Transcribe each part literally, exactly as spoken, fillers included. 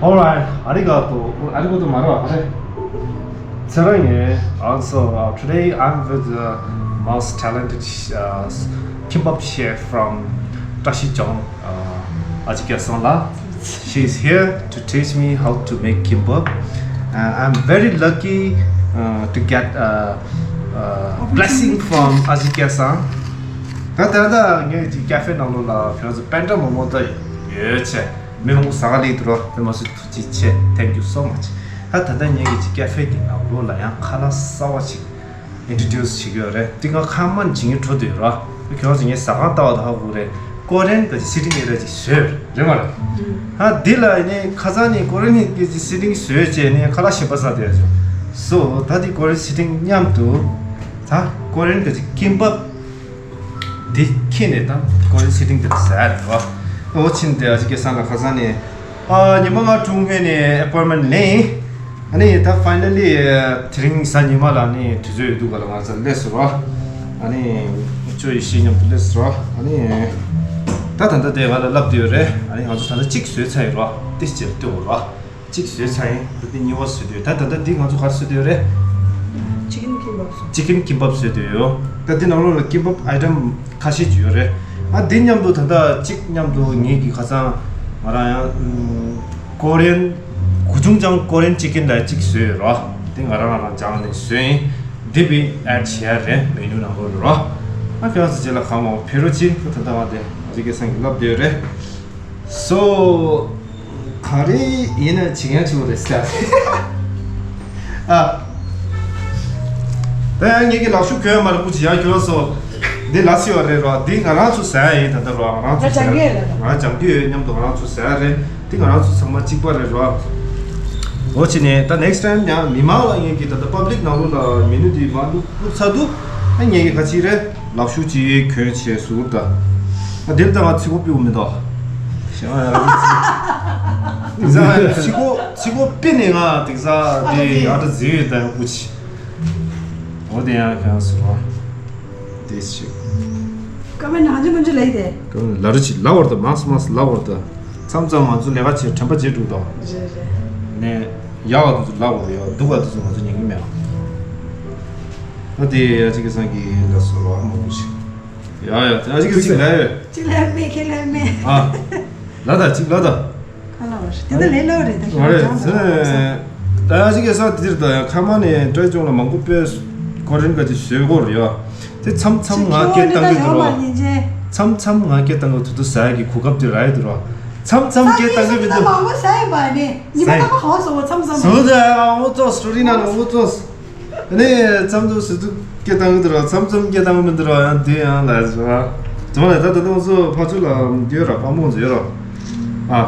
Alright, arigato. Arigato maro, are. Tsarange. Also, uh, today I'm with the most talented uh, kimbap chef from Tashichong, uh, Ajikia Sanla. She is here to teach me how to make kimbap. And I'm very lucky uh, to get a, a blessing from Ajikia San. ད་ད་ད་ངས་ཀྱི་ཀ་ཧྥེ་ནང་ལོགས་ལ་ཕྱོགས་སུ་པན་ཏྲ་མོ་མོ་ད་ཡོད་ཆེ། མི་མང་པོ་ཟ་ག་ལེགས་འདུག་རོ། དེ་མ་ཟད་ཐུགས་རྗེ་ཆེ། Thank you so much. ཧ། ད་ལྟ་ངེད་ཀྱི་ཀ་ཧྥེ་འདི་ནང་ལོགས་ལ་ཡང་ཁ་ལག་གསར་བ་ཞིག་ཨིན་ཊྲོ་ཌིའུ་སི་བྱེད་ཀྱི་ཡོད་རེད། འདི་ང་ཁ་མན་བྱེད་ཀྱི་འགྲོ་འདོད་ཡོད་རོ། ཁྱོད་ཚོ་ངའི་ཟ་ཁང་ལྟ་བ་དང་ཧ་གོ་རེད། ཀོ་རེན་གྱི་སི་ཊིང་ཨེ་རི་ཡ་ཅིག་བཟོས་རེད་མ་རེད། ཧ། འདི་ལ་ནི་ཁ་སང་ནས་ཀོ་རེན་གྱི་སི་ཊིང་བཟོས་བྱས་ནས་ཁ་ལག་གཞན་པ་ཟ་བསྡད་ཡོད་ཅོ། སོ་ད་འདི་ཀོ་རེན་སི་ཊིང་མཉམ་དུ་ད་ཀོ་རེན་གྱི་ཀིམ་པབ་འདི་ཁྱེར་ནས་ད་ཀོ་རེན་སི་ཊིང་འདི་ཟ་ཡ་རེད་བ། ཨོ་ཕྱིན་ཏེ་ཨ་ཅེ་སྐལ་བཟང་ལ་ཁ་སང་ནས་ཨ་ཉི་མ་ལྔ་དྲུག་སྔོན་ནས་ཨེ་པོའིན་མེན་ཊི་ལེན། ཨ་ནི་ད་ཕའི་ནལ་ལི་དེ་རིང་གཟའ་ཉི་མ་ལ་ནི་དུས་ཚོད་ཡོད་དུས་ག་ལ་ང་ཚོ་སླེབས་སོང་ར། ཨ་ནི་ཅོ་ཡེ་ཤེས་མཉམ་དུ་སླེབས་སོང་ར། ཨ་ནི་ད་ད་ལྟ་དེ་ང་ལ་ལབ་བསྡད་ཡོད་རེད། ཨ་ནི་ང་ཚོ་ད་ལྟ་གཅིག་བཟོས་ཚར་ཡོད་ར། དེ་ཕྱིར་ལྟོས་ར། གཅིག་བཟོས་ཚར་ཡིན། ད་ལྟ་གཉིས་པ་བཟོས་བསྡད་ཡོད། ད་ད་ལྟ་འདི་ང་ཚོ་ག་རེ་བཟོས་བསྡད་ཡོད་རེད། ཅི་ཀེན་ཀིམ་པབ་བཟོས། ཅི་ཀེན་ཀིམ་པབ་བཟོས་བསྡད་ཡོད། ད་འདི་ནང་ལོགས་ལ་ཀིམ་པབ་ཨའི་ཊམ་ཁ་ཤས་ཅིག་ཡོད་རེད། ཨ་འདི་མཉམ་དུ་ད་ལྟ་གཅིག་མཉམ་དུ་ངེད་ཀྱི་ཁ་སང་ང་རང་ཡང་ཀོ་རེན་གུ་ཆུང་ཅང་ཀོ་རེན་ཅི་ཀེན་ལ་གཅིག་བཟོས་ཡོད་རོ། འདི་ང་རང་ང་རང་སྦྱངས་ནས་བཟོས་ཡིན། འདི་བི་ཨེ་ཌི་བྱེད་ཡ་རེད་མེ་ནུ་ནང་ལོགས་ལ་རོ། ཨ་ཁྱོད་རང་ཚོ་རྗེས་ལ་གང་མང་ཕེ་རོ་ཅི། ད་ད་ང་དེ་ང་ཚོ་སྐལ་བཟང་གིས་ལབ་བསྡད་ཡོད་རེད། སོ། ག་རེ་ཡིན་ན་བྱེད་མཁན་ཆེ་བོ་རེད་ཟེར། ཨ། ད་ཡང་ངེད་ཀྱི་ལག་ཤུབས་གྱོན་མ་རེད་པོ་ཅི་ཡང་གྱོན་སོ། འདི་ལ་སི་བ་རེད་རོ། འདི་ང་རང་ཚོ་ཟ་ཡ་ཡིན། ད་ལྟ་རོ་ང་རང་ཚོ་ཟ་ཡ་རེད། ང་རང་སྦྱང་གི་ཡོད། མཉམ་དུ་ང་རང་ཚོ་ཟ་ཡ་རེད། འདི་ང་རང་ཚོ་ཚང་མ་གཅིག་པ་རེད་རོ། འོ་ཅི་ནས་ད་ནེག་སི་ཊའིམ་ཡང་མི་མང་ལ་ངེད་ཀྱི་ད་ལྟ་པབ་ལིག་ནང་ལོགས་ལ་མེ་ནུ་འདི་མ་བླུགས་བླུགས་ཚར་འདུག་ཨ་ངེད་ཀྱི་ག་ཅི་རེད། ལག་ཤུབས་ཅིག་གྱོན་བྱས་ཟུར་ད། ཨ་དེར་ད་ང་ཚིག་པོ་ཕུད་མི་འདུག་དེང་སང་ཚིག་པོ་ཚིག་པོ་ཕུད་ནས་ང་དེང་སང་དེ་ཨ་ད་ཟིག་ད་ཡང་ཀུ་ཅི། འོ་དེ་ཡང་ཁྱོད་ཟུར་བ། དེ་ཞིག་ཀ་མེན་ཧ་ཅི་མན་ཅི་ལེ་དེ། ལ་རུ་ཅི་ལ་བར་ད་མང་སུ་མང་སུ་ལ་བར་ད། མཚམས་མཚམས་ང་ཚོ་ལས་ཀ་བྱེད་དྲན་པ་བརྗེད་འགྲོ་ད། རེད་རེད། ནས་ཡག་ག་དུས་ཚོད་ལ་བར་ཡོད། སྡུག་ག་དུས་ཚོད་ང་ཚོ་ཉན་གི་མེད། ཨ་དེ་ཨ་ཅི་སྐལ་བཟང་གིས་ལ་སོ་རོ་ཨ་མང་པོ་ཞིག་ཡ་ཡ་དེ་ཨ་ཅི་སྐལ་ཅིག་ལ་ཡོད། ཅིག་ལ་མེད་ཁྱེད་ལ་མེད། ཨ་ལ་ད་ཅིག་ལ་ད། ཁ་ལ་བ་ཞིག་དེ་ད་ལས་ལོ་རེད་ད། ང་རེད་ཟེར། ད་ཨ་ཅི་སྐལ་བཟང་དེ་དེར་ད་ཡང་ཁ་མ་ནས་བཀྲ་ཅུང་ལ་མང་པོ་དཔེ་ཀོ་རེན་ག་ཅིག་བཟོས་གོ་རེད་ཡ། དེ་མཚམས་མཚམས་ང་སྐད་བཏང་གི་འདུག་རོ། མཚམས་མཚམས་ང་སྐད་བཏང་གི་འདུག་དུ་ཟ་ཡ་གི་གོ་སྐབས་དེ་རག་ཡ་འདུག་རོ། མཚམས་མཚམས་སྐད་བཏང་གི་མི་འདུག་མང་པོ་ཟ་ཡི་པ་ནི་ཉི་མ་ཟ་ཡི་ད་ག་ཧོ་སོ་མཚམས་མཚམས། ཟོ་ད་ཨ་མོ་ཙོ་སི་ཊོ་རི་ན་ནོ་མོ་ཙོ་སི། ཨ་ནི་མཚམས་མཚམས་ཟེར་དུས་སྐད་བཏང་གི་འདུག་ར། མཚམས་མཚམས་སྐད་བཏང་གི་མི་འདུག་ར། ཡང་དེ་ཡང་ལ་ཟེར་བ། ཙམ་ལ་ད་ད་ལྟ་ང་ཚོ་ཕ་ཚོ་ལ་ཡོད་ར། ཕ་མོ་ཚོ་ཡོད་ར། ཨ།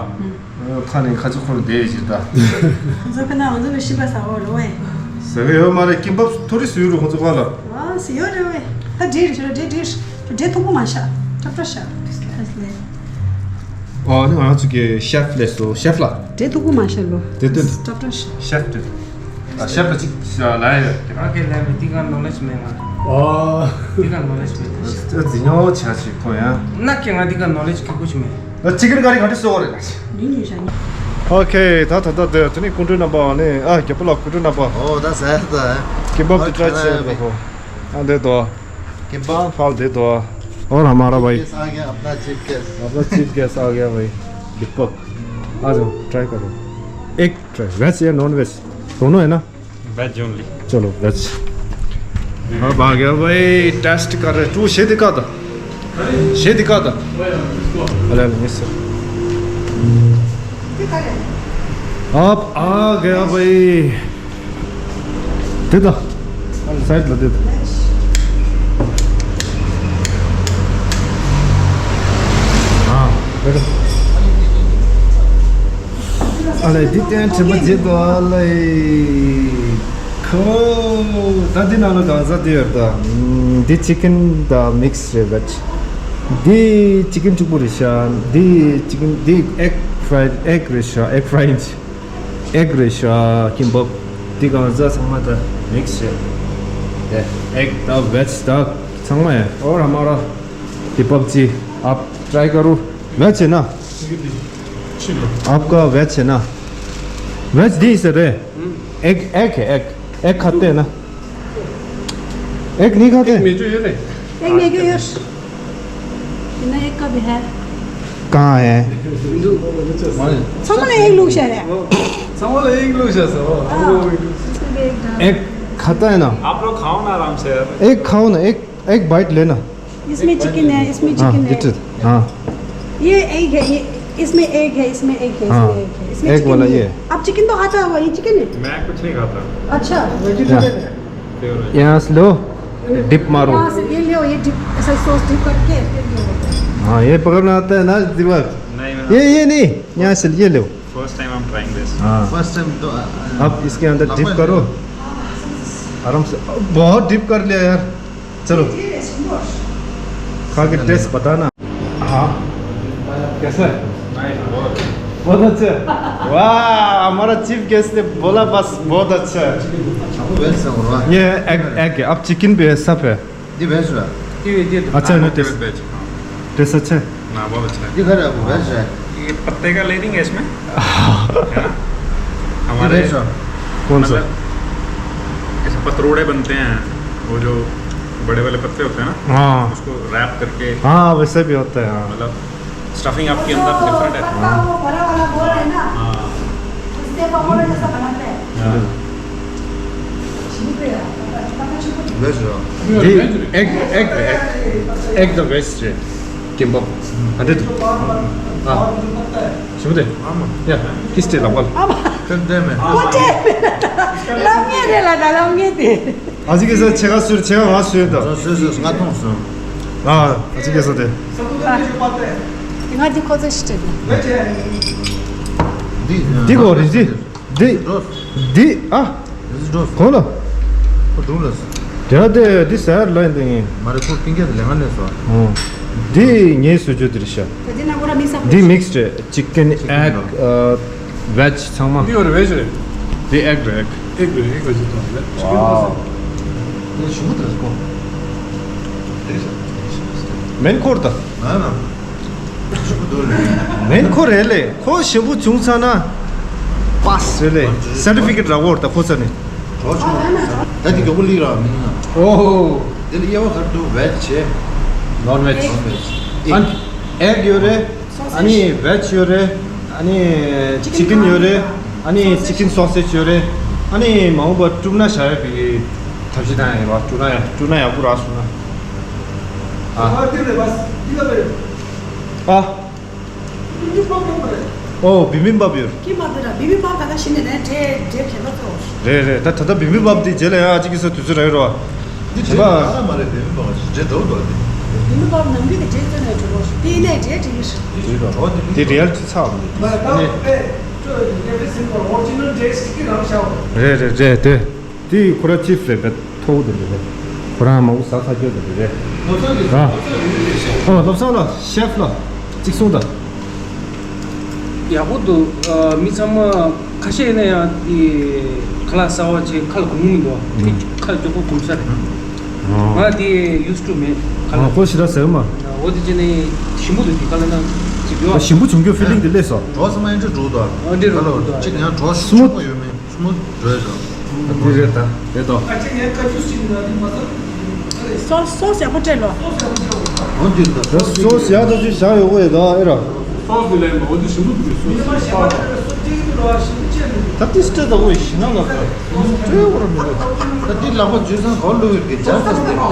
ཁ་ནས་ཁ་ཚོ་འཁོར་བསྡད་ཡོད་ཅིག་ད། ང་ཚོ་ཕ་ན་ང་ཚོ་ལ་ཤི་པ་ཟ་འོ་རོ་ཨེ། ཟ་གི་ཡོད་མ་རེད། ཀིམ་པབ་མཐོ་རིས་སུ་ཡོད་རོ་ཁོ་ཚོ་ཕ་ལ། ཨ་སི་ཡོད་རེད་ཨེ། ད་འདྲེ་རེད་ཤི་ར་འདྲེ་འདྲེ་འདྲེ་མཐུག་པོ་མ་ཤ་ཏྲབ་ཏྲ་ཤ། ཨ་ནི་ང་ཚོ་གི་ཤེཕ་སླེབས་སོ། ཤེཕ་ལ། འདྲེ་མཐུག་པོ་མ་ཤ་ལོ། དེ་དོན་དུ། ཏྲབ་ཏྲ་ཤ། ཤེཕ་དེ། ཨ་ཤེཕ་ལ་ཅིག་ལ་ཡོད། ང་གི་ལ་མེད་དེ་ག་ནོ་ལེ་ཇི་མེད་ང་། ཨ། དེ་ག་ནོ་ལེ་ཇི་མེད་དེ། ཨ་འཛིན་ཡོ་ཆ་ཞིག་ཁོ་ཡང་། ན་ཀྱེ་ང་དེ་ག་ནོ་ལེ་ཇི་ཁེ་ཁུ་ཆི་མེད། ཨ་ཅི་ཀིན་ཀ་རི་ག་འདྲ་བཟོ་བ་རེད། ཉུང་ཉུང་ཤ་ཉུང་། ཨོ་ཁེ། ད་ད་ད་དེ་དེ་ནི་སྐུ་མགྲོན་རྣམ་པ་ནི་ཨ་རྒྱལ་པོ་ལགས་སྐུ་མགྲོན་རྣམ་པ། ཨོ་ད་ཟ་ད། ཀིམ་པབ་དེ་ཏྲའི་བྱེད་དགོས། ཨ་འདི་དོ། किम्बा। फाल दे दो। और हमारा भाई। Chief guest आ गया, अपना chief guest. अपना chief guest आ गया भाई। दीपक। आ जाओ, ट्राई करो। एक ट्राई, वेज या नॉन वेज? दोनों है ना? Veg only. चलो, वेज। अब आ गया भाई, टेस्ट कर रहे। तू शे दिखा था। शे दिखा था। अरे, नहीं, सर। आप आ गया भाई। དེ་ད། སའིཌ་ལ་དེ་ད། ཨ། དེ་ད། ཨ་ལས་འདི་བསྟན་དྲན་པ་བརྗེད་དོ་ཨ་ལས། ཁོ། ད་འདི་ནང་ལ་གང་ཟག་དེ་ཡོད་ད། འདི་ཅི་ཀིན་དང་མིག་སི་རེད་བེད། འདི་ཅི་ཀིན་གཅིག་པུ་རེད་ཤག་འདི་ཅི་ཀིན་འདི་ཨེག་ཕ་རའེ་ཌི་ཨེག་རེད་ཤག་ཨེག་ཕ་རའེ་ཌི། ཨེག་རེད་ཤག་ཀིམ་པབ། འདི་གང་ཟག་ཚང་མ་ད་མིག་སི་རེད། དེ་ཨེག་ད་བེད་ད་ཚང་མ་ཡ། और हमारा दीपक जी, आप ट्राई करो। वेज है ना? आपका वेज है ना? वेज दी से रे। हम्म। एग, एग है, एग। एग खाते हैं ना? एग नहीं खाते? मेजो ये नहीं। एक मेजो ये। इतना एक का भी है। कहाँ है? हिंदू। सामने एक लोग शायद है। सामने एक लोग शायद है। हाँ। इसमें भी एक डाल। एग खाता है ना? आप लोग खाओ ना आराम से यार। एग खाओ ना, एक, एक बाइट लेना। इसमें चिकन है, इसमें हाँ, चिकन है। Little, हाँ। ये एग है, ये इसमें एग है, इसमें एग है, हाँ, इसमें एग है, इसमें एग चिकन वाला नहीं है। ये। आप चिकन तो खाता होगा, ये चिकन है। मैं कुछ नहीं खाता। अच्छा। वेजिटेरियन है। Pure veg. यहाँ से लो, डिप मारो। यहाँ से ये लो, ये डिप, ऐसा सॉस डिप करके फिर ये होता है। हाँ, ये पकड़ना आता है ना दिमाग? नहीं, मैं ये, ये नहीं, यहाँ से ये लो। First time I'm trying this। हाँ। First time तो, अ, अ, अब इसके अंदर डिप करो। आराम से। बहुत डिप कर लिया यार। चलो, खा के टेस्ट बताना। हाँ, कैसा है? बहुत अच्छा। वाह, हमारा चीफ गेस्ट ने बोला बस बहुत अच्छा है। ये एग, एग है, अब चिकन भी है, सब है। अच्छा है ना टेस्ट? टेस्ट अच्छा है? ना, बहुत अच्छा है। ये पत्ते का ले देंगे इसमें। है ना? हमारे कौन सा? मतलब, जैसे पतरोड़े बनते हैं, वो जो बड़े वाले पत्ते होते हैं ना, हाँ। उसको रैप करके, हाँ, वैसे भी होता है, हाँ। मतलब, स्टफिंग आपके अंदर डिफरेंट है। हाँ। हाँ। हाँ। The, egg, egg, egg the best. Kimbho. ཨ་འདྲེ་དུ། ཨ། ཞི་མོ་དེ། ཡ། ཁིས་ཏེ་ལབ་ག་ལ། ལམ་ངེས་རེད་ལ་ད་ལམ་ངེས་དེ། ཨ་ཅི་གེ་ས་ཆེ་ག་སུར་ཆེ་ག་ང་སུ་ཡོད་དོ། སོ་སོ་སོ་ང་ཐོང་སོང་། ཨ། ཨ་ཅི་གེ་ས་དེ། ང་འདི་ཁོ་ཚོ་ཞིག་དྲན། འདི་གོ་རེ་འདི། འདི། འདི། ཨ། འདི་འགྲོ་སོང་། གོ་ལ། ཁོ་འགྲོ་ལ་སོང་། དེ་དེ་འདི་ཟེར་ལ་ཡིན་དེ་ཡིན། མ་རེད་ཁོ་ཀིང་ཀེ་དེ་ལས་ང་ལས་སོ། འོ། འདི་ངའི་བཟོ་བཅོས་འདི་རེད་ཤག་འདི་མིག་སི་རེད། ཅི་ཀེན་ཨེག་ཝེཇ་ཚང་མ། འདི་ཡོད་རེད་ཝེཇ་རེད། འདི་ཨེག་རེད་ཨེག། ཨེག་རེད་ཨེག་རེད་ཅི་ཐོང་རེད། ཝའོ། འདི་ཞུ་མུ་དེ་རེད་ཁོ། མེན་ཁོར་ད། ང་ན། མེན་ཁོ་རེད་ལེ། ཁོ་ཞེ་པོ་བྱུང་ཚར་ན། པཱ་སི་རེད་ལེ། སར་ཊི་ཕི་ཀེ་ཊི་རག་གི་ཡོད་རེད་ད་ཁོ་ཚ་ནི། གྲོགས་ཆུང་། ད་དེ་མགྱོགས་པོ་ལི་ར་མིན་ན། ཨོ། དེ་ལ་དབྱེ་བ་ག་རེ་འདུག་ཝེཇ་བྱས། ནོན་ཝེཇ། ནོན་ཝེཇ། ཨེག་ཨེག་ཡོད་རེད། ཨ་ནི་ཝེཇ་ཡོད་རེད། ཨ་ནི་ཅི་ཀེན་ཡོད་རེད། ཨ་ནི་ཅི་ཀེན་སོ་སེཇ་ཡོད་རེད། ཨ་ནི་མ་འོངས་པ་བསྐྲུན་ན་བཞག་ཡོད་པའི་ཐབས་ཤེས་བཏང་ཡ་ཡིན་པ། བསྐྲུན་ན་ཡ་བསྐྲུན་ན་ཡག་པོ་རག་སོང་ན། ཨ། ཨ། ཨོ། བི་བི་བབ་ཡོད། ཁྱི་མ་དེ་ར་བི་བི་བབ་ད་ལྟ་ཞིག་ནས་ནས་འདྲེ་འདྲེ་གན་པ་ཚོ། རེད་རེད། ད་ད་ལྟ་བི་བི་བབ་དེ་རྗེས་ལ་ཡང་ཨ་ཅིག་གི་ས་དུས་ཚོད་རག་གི་རེད་བ། འདི་དྲན་པ་ཨ་མ་རེད་བི་བི་བབ་འདྲེ་འདྲ་བོ་འདུག་དེ། བི་བི་བབ་ནམ་རྒྱུན་གྱི་འདྲེ་ཚོ་ནས་འགྲོ་གོ་དེ་ནས་འདྲེ་འདྲེ་ཡིན། འདི་རེད་བ། འོ་དེ་དེ་རི་ཡལ་ཊི་ཚ་བ་འདི། མ་རེད་ད་དཔེ་ཅོ་ཨོ་རི་ཇི་ནལ་འདྲེ་ཞིག་གི་རང་ཤ་བ། རེད་རེད་རེད་དེ། དེ་ཁོ་ར་ཅིབ་རེད་པས། ཐོག་དེ་རེད། ཁོ་རང་མང་པོ་ཟ་ཚར་རྒྱུ་དེ་རེད། ཨ། ཨོ་བློ་བཟང་ལགས་ཤེཕ་ལགས་གཅིག་གསུང་དང་། ཡག་པོ་འདུག་ཨ། མི་ཚང་མ་ཁ་ཤས་ཡིན་ན་ཡང་དེ་ཁ་ལག་གསར་པ་བྱས་ཁ་ལ་གོམས་མི་འདུག་ཁ་ལ་མགྱོགས་པོ་གོམས་ས་རེད། ང་དེ་ཡུས་ཊུ་མེད་ཁ་ལག་ཁོ་ཞེ་དྲག་ཟེར་མ། འོ་དེ་བྱས་ནས་ཞིམ་པོ་འདུག་དེ་ཁ་ལག་ན་ཅིག་ཡོད། ཞིམ་པོ་བྱུང་རྒྱུ་ཕི་ལིང་དེ་སླེབས་སོང་། གྲོགས་ཚང་མ་ཡིན་འདྲ་འགྲོ་འདུག་འདྲ་རེད་འགྲོ་འདུག་གཅིག་ཡང་གྲོགས་ཞིམ་པོ་ཡོད་མེད། སྨོ་འགྲོ་ཡ་རོ། འདི་རེད་ད་རེད་དོ། ཨ་ཅེ་ངའི་བཀའ་བཀྱོན་ཞིག་ན་འདི་མ་ཟ། སོ་སོ་སོ་ཡག་པོ་སྤྲད་ལོ། འོ་འདི་རེད་ད་སོ་སོ་སོ་ཡག་ཏུ་ཅིག་བཞག་ཡོད་གོ་ཡ་ད་ཨེ་ར། སོ་སི་ལས་མ་འོ་འདི་ཞིམ་པོ་འདུག་སོ་སི་པ། ད་ཏིས་སྤྲད་ད་གོ་ཡ་ཞིམ་ན་ལ་ད་སྤྲད་གོ་ར་མི་འདུག་ད་འདི་ལག་པ་འཇུ་ཚང་གོ་ལུ་ཡོད་གི་ཇར་ཟ་སྟེ། ལག་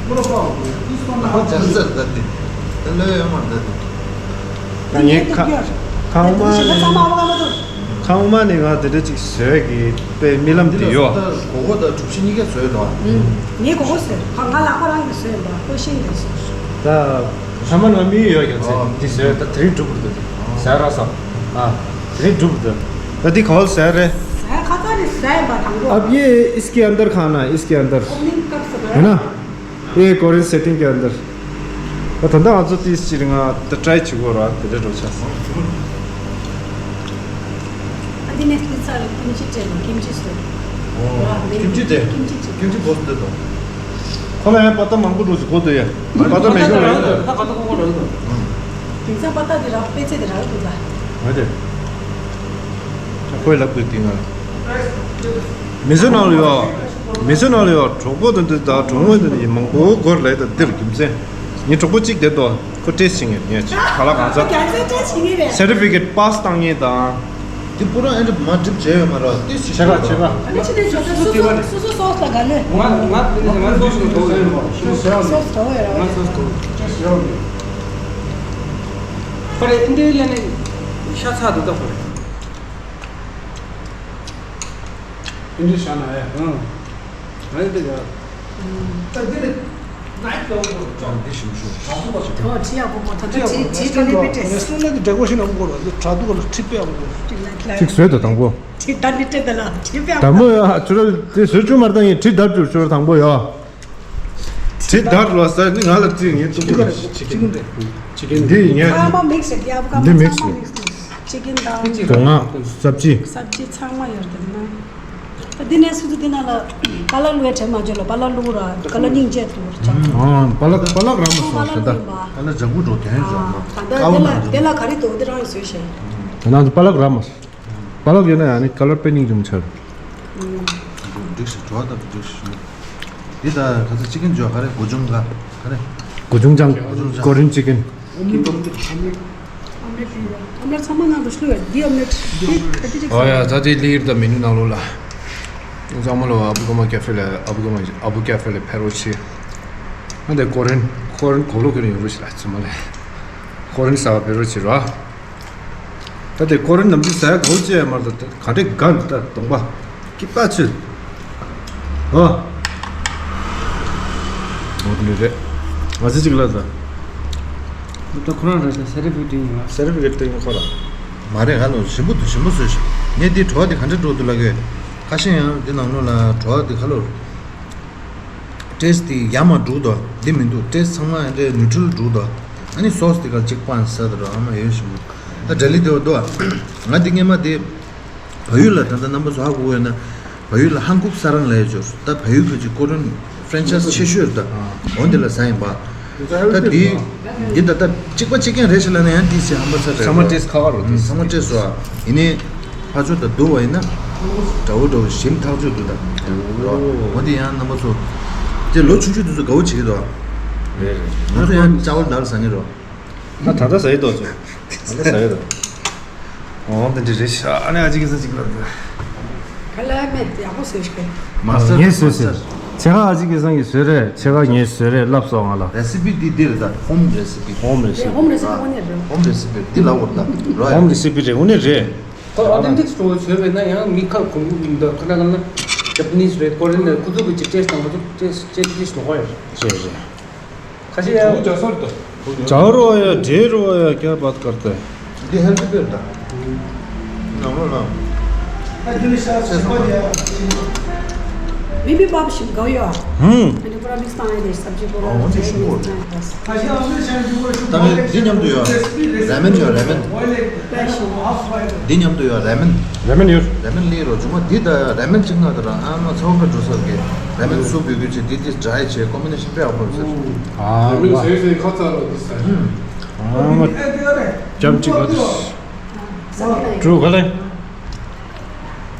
པ་ཇར་ཟ་ད་འདི་ད་ལོས་ཡོད་མ་ད་འདི། ད་ངས་ཁ་ཁ་འོ་མ་ནི། ཁང་པ་ནི་ང་དེ་འདྲ་ཅིག་བཟོས་ཀྱི་དཔེ་རྨི་ལམ་དེ་ཡོད། འདི་ལ་སོ་ལྟར་སྒོར་སྒོར་དང་གྲུ་བཞི་གཉིས་ཀ་བཟོས་ལ། ངའི་སྒོར་སྒོར་བཟོས། ང་ང་ལག་པ་རང་གིས་བཟོས་ཡིན་པ་ཁོ་ཤེས་ཀྱི་རེད། ད་ཧ་མ་ན་མི་ཡོད་ཀྱང་ཚེ་འདི་བཟོས་ད་དེ་རིང་འགྲུབ་པར་འདུག་ཟ་ར་ས། ཨ། དེ་རིང་འགྲུབ་པར་འདུག་ད་འདི་ག་བ་ལ་ཟ་རེད། ཟ་ཁ་ཚ་ནི་ཟ་ཡིན་པ་དང་པོ། अब ये इसके अंदर खाना है, इसके अंदर। ओपनिंग कब से है ना? ये कोरियन सेटिंग के अंदर। ད་ད་ལྟ་ང་ཚོ་ཏིས་ཅིག་ང་ད་ཊ་རའི་བྱེད་དགོས་ར་དེ་འདྲ་འགྲོ་ཆགས་སོང་། ཨ་འདི་ནས་ཏི་ཚར་ཀིམ་ཅི་སྤྲད་ནས་ཀིམ་ཅི་བཟོས། ཨོ། ཀིམ་ཅི་དེ། ཀིམ་ཅི་ཅིག་ཀིམ་ཅི་བོ་སྟེ་དང་། ཁོ་ལ་ཡང་པ་ཏ་མང་པོ་འགྲོ་ཟིག་གོ་དེ་ཡ། པ་ཏ་མེད་ཀྱང་རེད། ད་ཀ་ཏ་ཀོ་ཀོ་རེད་དང་། དེང་སང་པ་ཏ་དེ་རག་པེ་ཚེ་དེ་རག་འདུག་ད། ང་དེ། ཁོས་ལབ་དགོས་དེ་ང་། མི་ཚེ་ནང་ལ་ཡོད། མི་ཚེ་ནང་ལ་ཡོད་གྲོགས་པོ་དང་འདི་དང་གྲོགས་མོ་དང་འདི་མང་པོ་སྒོར་ལས་དང་འདིར་རྒྱུ་མཚན། ངའི་གྲོགས་པོ་གཅིག་བསྡད་དོ། ཁོ་ཊེ་སི་ཊི་བྱེད་མཁན་ཡིན། ཁ་ལག་གང་ཟག་རྒྱ་མཚན་ཊེ་སི་ཊི་བྱེད་མཁན་རེད། སེར་ཊི་ཕི་ཀེ་ཊི་པཱ་སི་བཏང་མཁན་དང་། འདི་པུ་ར་ཨེ་འདྲ་མ་འགྲིག་བྱས་ཡོད་མ་རེད། ཏི་སི་ཆེ་ག་ཆེ་ག་ཨ་ནི་ཕྱི་ནས་ཇོ་ཇོ་སོ་སོ་སོ་སོ་སོ་སོ་སོ་ལ་དགའ་ལོས། ང་ང་ང་སོ་སོ་སོ་སོ་སོ་སོ་ཡོད་ར། ང་སོ་སོ་སོ་སོ་ཡོད། ཁོ་རེ་ཨིན་ཌི་ལ་ནི་ཤ་ཚ་འདུག་ད་ཁོ་རེ། ཨིན་ཌི་ཤ་ན་ཡ། ཨང་། ཨ་ནི་དེ་ག་ད་འདི་ནི་ནའི་ཊི་ལོག་ཅང་འདི་ཞིམ་ཤོས། ད་ཁྲི་ཡག་པོ་པོ་ད་ད་ཁྲི་ཁྲི་ཁྲི་ལི་པི་ཊེ་སི། ནེ་སི་ཊི་ལ་གི་ཌེ་ཀོ་རེ་ཤན་ཡག་པོ་དགོས་ར། འདི་དྲ་ཐོག་ལ་ཁྲི་དཔེ་ཡག་པོ་དགོས། ཁྲི་ལ་ཁྲི་ལ་ཅིག་བཟོས་ད་དང་པོ། ཁྲི་ད་ནི་ཊེ་ད་ལ་ཁྲི་དཔེ་ཡག་པོ། དང་པོ་ཡ་ཆུ་ར་དེ་བཟོས་བཅུག་མ་ར་ད་ཡིན། ཁྲི་ད་བཅུག་ཆུ་ར་དང་པོ་ཡ། ཁྲི་ད་ལ་ས་ནི་ང་ལ་ཅི་ངས་ཏུ་ཅི་ཀིན་རེད། ཅི་ཀིན་རེད། ཅི་ཀིན་འདི་ཡིན་ཡ། ཚང་མ་མིག་སི་རེད། ཡ་བུ་ཀ་འདི་མ་མིག་ཚང་མ་སི་མིག་སི་རེད། ཅི་ཀིན་དང་། མདོ་སྔགས་སབ་ཅི། སབ་ཅི་ཚང་མ་ཡོད་རེད་ན། ད་འདི་ནས་སུ་ཚོ་འདི་ན་ལ་པ་ལག་བླུགས་ཡ་དྲན་མ་བརྗོད་ལ། པ་ལག་བླུགས་ར་ཀ་ལ་སྙིང་རྗེ་ཐུག་ར་ཅག་ཨ་པ་ལག་པ་ལག་ར་མ་སོང་པ་ལག་ཟེར་ད། བླུགས་པ། ཨ་ལ་ཇ་གུ་འགྲོ་གན་ཨ་ཇོག་མ་ད་ལྟ་ཀ་བ་དེ་ལ་མ་དེ་ལ་ག་རེ་འདུག་འདི་རང་ཡིན་བཟོས་ཤེས། དེ་ནང་དུ་པ་ལག་ར་མ་སོང་། པ་ལག་ཡོད་ན་ཡང་ནི་ཀ་ལར་པེ་སྙིང་རྗེ་མ་ཆགས། འགྲིག་ཤག་གྲོགས་དང་འགྲིག་ཤག་འདི་ད་ག་ཚོད་ཅི་ཀིན་འཇོག་ག་རེ་གོ་ཅུང་ག་ག་རེ། གོ་ཅུང་ཅང་། གོ་ཅུང་ཅང་། ཀོ་རིན་ཅི་ཀིན། ཨོམ་ལེ་ཊི་ཡོད། ཨོམ་ལེ་ཊི་ཚང་མ་ནང་དུ་བླུགས་ཡོད། འདི་ཨོམ་ལེ་ཊི་འདི་ད་ཅི་ཅིག་ཨོ་ཡ་ད་དེ་ལི་ཡིར་ད་མི་ནུ་ནང་ལོགས་ལ། ཚང་མ་ལོ་ཨ་བུ་ཀ་མ་ཀེ་ཧྥེ་ལ། ཨ་བུ་ཀ་མ་ཨ་བུ་ཀེ་ཧྥེ་ལ་ཕེ་རོ་ཆི། ང་དེ་ཀོ་རིན་ཀོ་རིན་གོ་ལོ་ཀེ་རིན་ཡོང་རུ་ཤི་ལ་ཚང་མ་ལ། ཀོ་རིན་ས་བ་ཕེ་རོ་ཆི་ར། ད་དེ་ཀོ་རིན་ནམ་རྒྱུན་ཟ་ཡ་གའུ་ཅི་ཡ་མར་ད་ག་འདྲེ་ག་ད་གདོང་པ་སྐྱིད་པ་ཆུ། ཨོ། ཨོ་དེ་རེད། ང་ཚོ་གཅིག་ལ་ད། ད་ཁོ་རང་རེད་ད། སེ་རི་ཕི་ཀེ་ཊི་ཡིན་ལ། སེ་རི་ཕི་ཀེ་ཊི་ཡིན་ཁོ་ར། མ་རེད་ང་ལོ་ཞིམ་པོ་འདུག་ཞིམ་པོ་བཟོས་ཤག་ངས་དེ་བྲོ་བ་དེ་ག་འདྲེ་འགྲོ་འདུག་ལ་གོ། ཁ་ཤས་ཡང་དེ་ནང་ལོགས་ལ་བྲོ་བ་དེ་ཁ་ལོ། ཊེ་སི་ཊི་དེ་ཡ་མ་འགྲུག་དོ། འདི་མི་འདུག་ཊེ་སི་ཊི་ཚང་མ་འདྲེ་ནིའུ་ཊྲལ་འགྲུག་དོ། ཨ་ནི་སོ་སི་དེ་ག་གཅིག་པང་ཟ་དོ་ར་ཨ་མ་ཡོད་ཞིམ་པོ། ད་འདྲ་ལི་དེ་བ་འདུག་ང་འདི་སྔས་མ་དེ་བལ་ཡུལ་ལ་ད་ལྟ་རྣམ་པ་ཚོ་ཧ་གོ་ཡོད་ན། བལ་ཡུལ་ལ་ཧང་ཀུག་ས་རང་ལ་ཡོད་ཅོར་ད་བལ་ཡུལ་ཁུལ་གྱི་ཀོ་རོན་ཧྥ་རན་ཆའི་སི་ཆེ་ཤོས་རེད་ད། འོ་འདི་ལ་ཟ་ཡིན་པ། ད་དེ་འདི་ད་ལྟ་གཅིག་པ་གཅིག་རྐྱང་རེད་ཞེས་ལབ་ན་ཡང་དེ་སི་ཧམ་པ་ཚ་རེད། ཚང་མ་ཊེ་སི་ཁ་ཁ་རོ་དེ། ཚང་མ་ཊེ་སི་བ། ཡིན་ནའི་ཕ་ཆོས་དང་བསྡུར་བ་ཡིན་ན། འདྲ་བོ་འདྲ་བོ་ཞིམ་ཐག་ཆོད་འདུག་ད། འོ་འདི་ཡང་རྣམ་པ་ཚོ། དེ་ལོ་ཆུང་ཆུང་དེ་ཚོ་དགའ་བོ་བྱེད་ཀྱི་འདུག་རེད་རེད། ང་ཚོ་ཡང་ཅ་བར་དར་ཟ་ནི་རོ། ད་ད་ལྟ་ཟ་ཡི་འདུག་ཚོ། ད་ལྟ་ཟ་ཡི་འདུག་འོ་འདི་འདྲ་རེད་ཤག་ཨ་ནི་ཨ་ཅེ་གི་ས་ཅིག་ལབ་འདུག་ག་ལ་མེད་ཡག་པོ་ཟེར་ཤག་མ་སར་ངས་ཟོས་ཟེར། ཚེ་ག་ཨ་ཅེ་གི་སང་གི་ཟོས་རེད། ཚེ་ག་ངས་ཟོས་རེད་ལབ་སོང་ང་ལ། རེ་སི་པི་འདི་འདི་རེད་ད། ཧོམ་རེ་སི་པི། ཧོམ་རེ་སི་པི། ཧོམ་རེ་སི་པི་ཁོ་ནས་རེད། ཧོམ་རེ་སི་པི་འདི་ལ་འོར་ད་རོ། ཧོམ་རེ་སི་པི་རེད་དངོས་གནས་རེད། ཁོ་ཨོ་ཐེན་ཊིག་སི་ཊོར་བཟོས་པས་ན་ཡང་མི་ཁ་གོང་གུ་འདི་ཁ་ན་ཁ་ན་ཇ་པ་ནིས་རེད་ཀོ་རི་ཡན་རེད། ཁོ་ཚོ་གི་ཅིག་ཊེ་སི་ཊི་དང་ཁོ་ཚོ་ཊེ་སི་ཊི་ཊེ་སི་ཊི་ལོག་པ་ཡོད་རེད། རེད་རེད། ཁ་ཤས་ཡང་ཇ་སོར་དང་ཇ་རོ་ཡ་འབྲས་རོ་ཡ་ཀྱ་བཱད་ཀར་ཏ་ཧེ། འདི་ཧེལ་ཐི་བེར་དང་། ནང་ལོ་ལ། ཨ་འདི་ནི་ཤ་ཚ་ཚ་ཡ། མི་མི་བབ་ཞིམ་གའོ་ཡ། ཧུམ། ཨ་འདི་པུ་ར་མིག་སི་བཏང་ཡ་དེ་སབ་ཇི་པུ་ར། ཨོ་འདི་ཞིམ་པོ། ད་ནི་འདི་མཉམ་དུ་ཡོད། ར་མེན་ཡོད་ར་མེན། འདི་མཉམ་དུ་ཡོད་ར་མེན། ར་མེན་ཡོད། ར་མེན་ལི་རོ་ཇུ་མ་འདི་ད་ར་མེན་ཅིག་ང་ད་ར་ཨ་མ་ཚ་བོ་ཁ་འགྲོ་ས་གི་ར་མེན་སུབ་ཡོད་གི་ཆེ་འདི་འདི་ཌ་རའི་ཆེ་ཀོམ་བི་ནེ་ཤན་དཔེ་ཡག་པོ་ཟེར། ཨ་ར་མེན་མ་ཟེར་ཟེར་ཁ་ཚ་རོ་འདི་ཟེར། ཨ་མ་ལྕམ་ཅིག་ལ་འདི་ཀྲུ་ག་ལེ།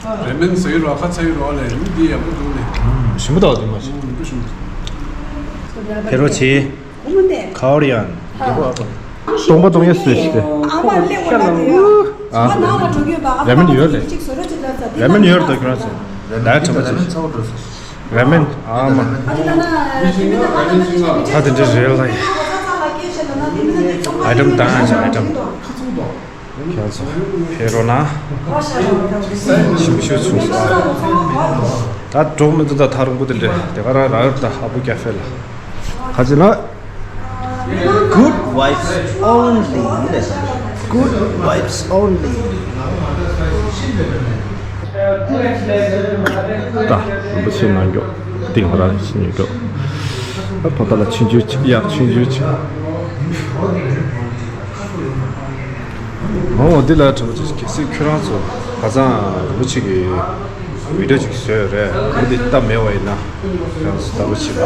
ར་མེན་ཟེར་རོ་ཁ་ཚ་ཡོད་རོ་ལེ་འདི་ཡག་པོ་འདུག་ལེ། ཞིམ་པོ་ད་འདི་མ་ཞིམ། ཕེ་རོ་ཆེ། ཁོ་མོ་ནས། ཁའོ་རི་ཡན། སྟོང་པ་སྟོང་ཡ་སུ་ཞིག་སྟེ། ཨ་མ་ལེ་འོ་ན་དེ་ཡོད། ཨ། ང་ནང་ལ་འགྲོ་གི་ཡོད་པ། ཨ་ར་མེན་ཡོད་ལེ། ཅིག་བཟོ་རོགས་ཅིག་ལ་ས་དེ་ར་མེན་ཡོད་དོ་ཁྱོད་རང་ཚོ། ད་ཡ་ཁྲམ་པ་ཅིག་ར་མེན་ཚ་བོ་འགྲོ་ས། ར་མེན་ཨ་མ། ཨ་ཅེ་ལ་ན་ཞི་མི་ད་ཁ་ན་ཅི་ཅི་ད་དེ་འདྲ་རེད་ལ་ཡ། ཨའི་ཊམ་དང་ཨ་ཅེ་ཨའི་ཊམ། ཁྱེད་ཚོ་ཕེ་རོ་ན་ཞིམ་ཤོས་ཚུགས་སོང་། ད་འགྲོ་མི་འདུག་ད་ཐག་རིང་པོ་དེ་འདྲ་དེ་ག་རང་རག་ད་ཧ་བུ་ཀེ་ཧྥེ་ལ་ཁ་ཅིག་ན། Good vibes only. Good vibes only. ད་རིན་པོ་ཆེ་ནང་མགྱོགས་སྟེང་ལ་ཕྱིན་ཡོད་མགྱོགས། ད་ད་ལ་ཆུང་ཆུང་ཅིག་ཡག་ཆུང་ཆུང་ཅིག་ཨོ་འདི་ལ་དྲི་བ་ཅིག་གལ་སྲིད་ཁྱོད་རང་ཚོ་ཁ་སང་རིན་པོ་ཆེ་གི་བི་ཌིའོ་ཅིག་བཟོས་ཡོད་རེད། འོ་འདི་ལྟ་མེད་པ་ཡིན་ན་ཁྱོད་རང་ཚོ་ལྟ་བུ་བྱེད་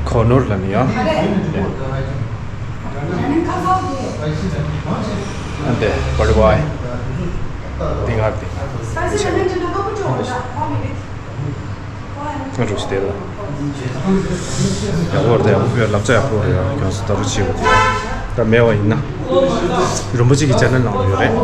པ་གོ་ནོར་ལ་ནི་ཡང་ཨ་འདི་བར་བའི། འདི་ང་རེད། འདི་ང་རེད། ང་འགྲོ་ཞིག་དེ་ལ། ཡག་པོ་རེད། ཡག་པོ་བོད་ལབ་ཙ་ཡག་པོ་རེད། ཡང་ཁྱོད་ཚོ་ལྟ་རུ་བྱེད་པ་དེ་ད་མེད་པ་ཡིན་ན། རིན་པོ་ཆེ་གི་ཅེ་ནལ་ནང་ལ་ཡོད་རེད།